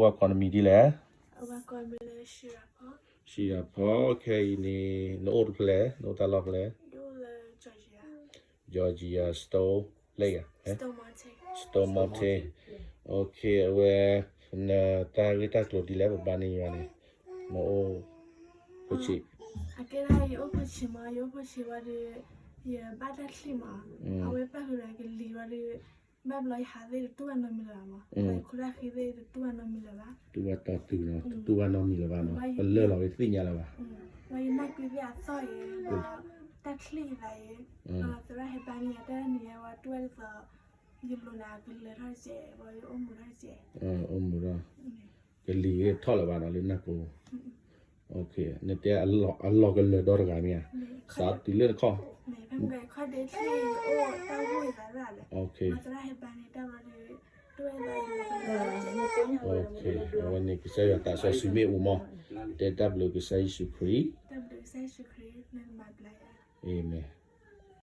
ဝဲကိးနမံၤဒ်လဲၣ်. စံရဖီ, ခဲအံၤန့ၣ် နအိၣ်တဖျဲၣ်, နအိၣ်တၢ်လီၢ်ဖျဲၣ်. Georgia Store လၢယၤ Stone Mountain. အဝဲ နတၢ်ဂ့ၢ်တၢ်ကျိၤဒ်လဲၣ် ပဘါန့ၢ်ယၤန့ၣ် နအိၣ် အကဲဒၣ်ယအိၣ်ဖိဆံးမး, ယအိၣ်ဖိဆံးဝံၤဒီး ယဘၣ်တၢ်ချံၣ်မး, အဝဲပၣ်ဃုာ်ဒီးကလံၤဝံၤဒီး ဘၣ်ဘျီယဟးသ့ၣ်တတူၢ်ဘၣ်နီတမံၤလၢၤဘၣ်မး, ယခိၣ်တၢ်ဃံသ့ၣ်တတူၢ်ဘၣ်နီတမံၤလၢၤဘၣ်, တူၢ်ဘၣ်တီတုၤနီၤ, တတူၢ်ဘၣ်နီတမံၤလၢၤဘၣ်နီၤ, ပလၢၢ်လီၤက့ၤသ့ၣ်ညါလၢၤဘၣ်, ဝံၤယနၢ်ကွံာ်သ့ၣ်အသီၣ်အံၤ ဒီးတၢ်ချံၣ်အံၤသးအံၤ, သရၣ်ဟဲဘါန့ၢ်ယၤတၢ်န့ၣ်ဝံၤ တူၢ်ဝဲဒ်သိး ယလိၤန့ၣ်အကလၢၤထီၣ်တစဲး ဝံၤယအိၣ်မူထီၣ်တစဲး, အိၣ်မူထီၣ်, ကလံၤထီၣ်လၢၤဘၣ်နီၤ လၢနၢ်ကိၣ်, နတဲအလီၤကလၢၤဒီတဂၤမ့ၢ်ဧါ, စးတုၤလၢနခီၣ်, အဝဲန့ၣ်ကစၢ်ယွၤသးစီဆှံမ့ၣ်အူမး, တဲတၢ်ဘျုးကစၢ်ယ့ၣ်ၡူးခရံာ်, အၤမ့ၣ်.